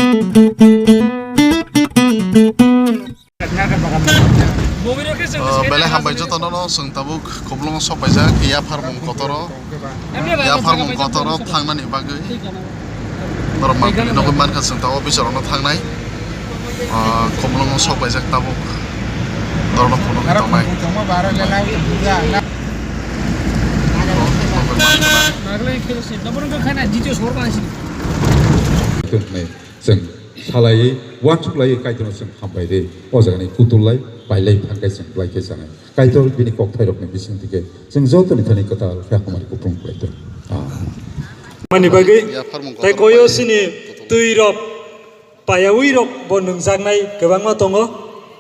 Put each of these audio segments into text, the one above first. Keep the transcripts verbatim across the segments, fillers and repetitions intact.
O, belai hambai jotono no, chwng tabuk Khumlungo sok paijak, yapharmung kotoro. Yapharmung kotoro thangnani bagwi norok mangpili nugwi mankha, chwng tabuk office rokno thangnai. O, Khumlungo sok paijak tabuk. Norokno phunugwi tongnai. Chwng salaiwi, uansuk laiwi Kaitorno chwng hambai rwi, o jagani kutul lai, pailai thangkhe chwng belai khe chanai. Kaitor bini kokthairokni bisingtwi khe chwng jotoni thani kwtal khe hamari kuplung khlai tongo. Amen. Mani bagwi tei koyo sini twi rok payawi rok bo nwngjaknai kwbangma tongo.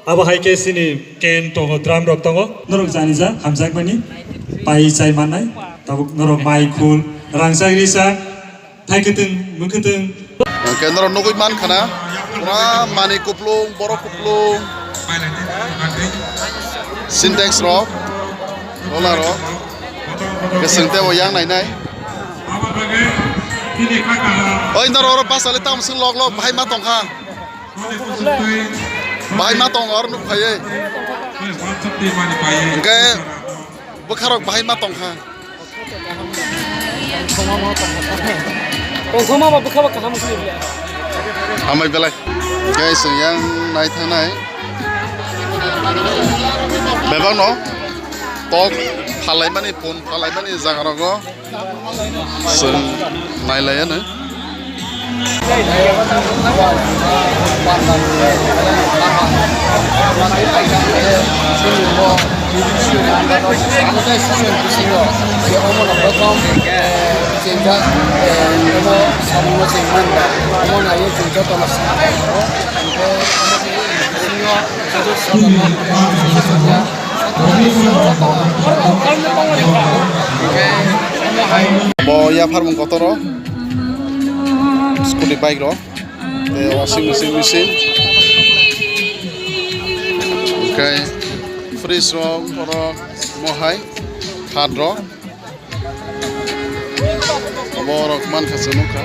Abo hai khe sini can tongo, drum rok tongo. Norok jani ja hamjakmani pai chai mannai. Tabuk norok mai khul, rangchak risak, Thai kwtwng, mwkhwtwng. Hwnkhe norok nugwi mankha na, pura mani kuplung, borok kuplung, Sintex rok, rola rok, kwchwng tei bo yang nainai. Oi, norok oro bus ali tamo swng lok lok bahai ma tongkha. Bahai ma tong oro nukphaiwi. Hwnkhe bwkharok bahai ma tongkha. Tongthoma ba bwkha ba kaham wngkha. Hambai belai. Guys, yang nai thangnai. Bebak no tok phalaimani, phone phalaimani jaga rogo. Chwng nailaiano. Bo yapharmung kotoro scooty bike rok tei washing machine machine hwnkhe fridge rok borok mohai khat rok. Obo rok mankha se nukha.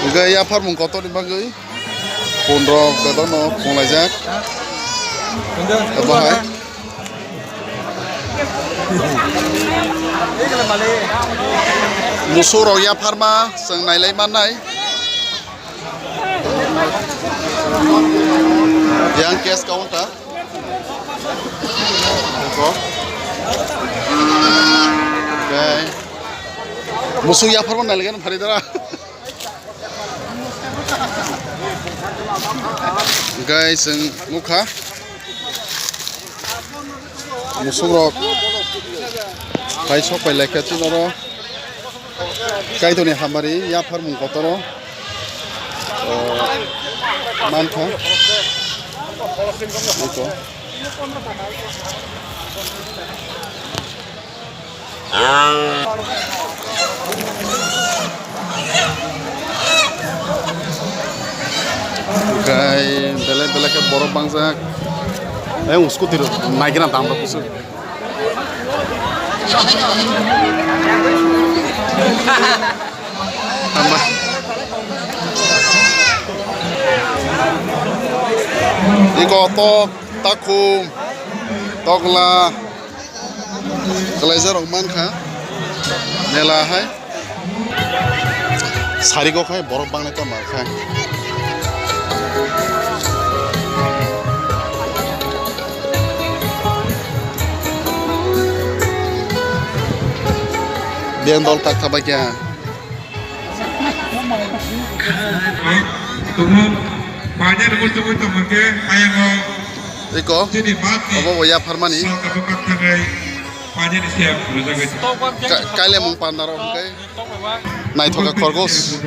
Hwnkhe yapharmung kotorni bagwi phone rok bebakno phone laijak. Obo hai. Musuk rok yapharma chwng nailai mannai. Yang cash counter. Eko. Oke. Musuk yapharma nailaikhe nw pharidara. Guys, chwng nukha. Musuk rok pai sok pai laikha chwng oro. Kaitorni hamari yapharmung kotoro, o, mankha. Eko. Hwnkhe belai belai khe borok bangjak. Ayang scooty rok naigena dam rok kusu. Iko tok, takhum, tokla, kwlaija rok mankha mela hai. Sarigo khai borok bangnai tongma khai. Beng dol tak thabai kha. Tumung, panya tumung tumung tumung ke, ayang o. Iko, chini bati. Obo bo yapharmani. Sal kabu kap thangai, panya ni siap, rujak. Ka-, kaile mung panda rok hwnkhe. Naithoka khorgos.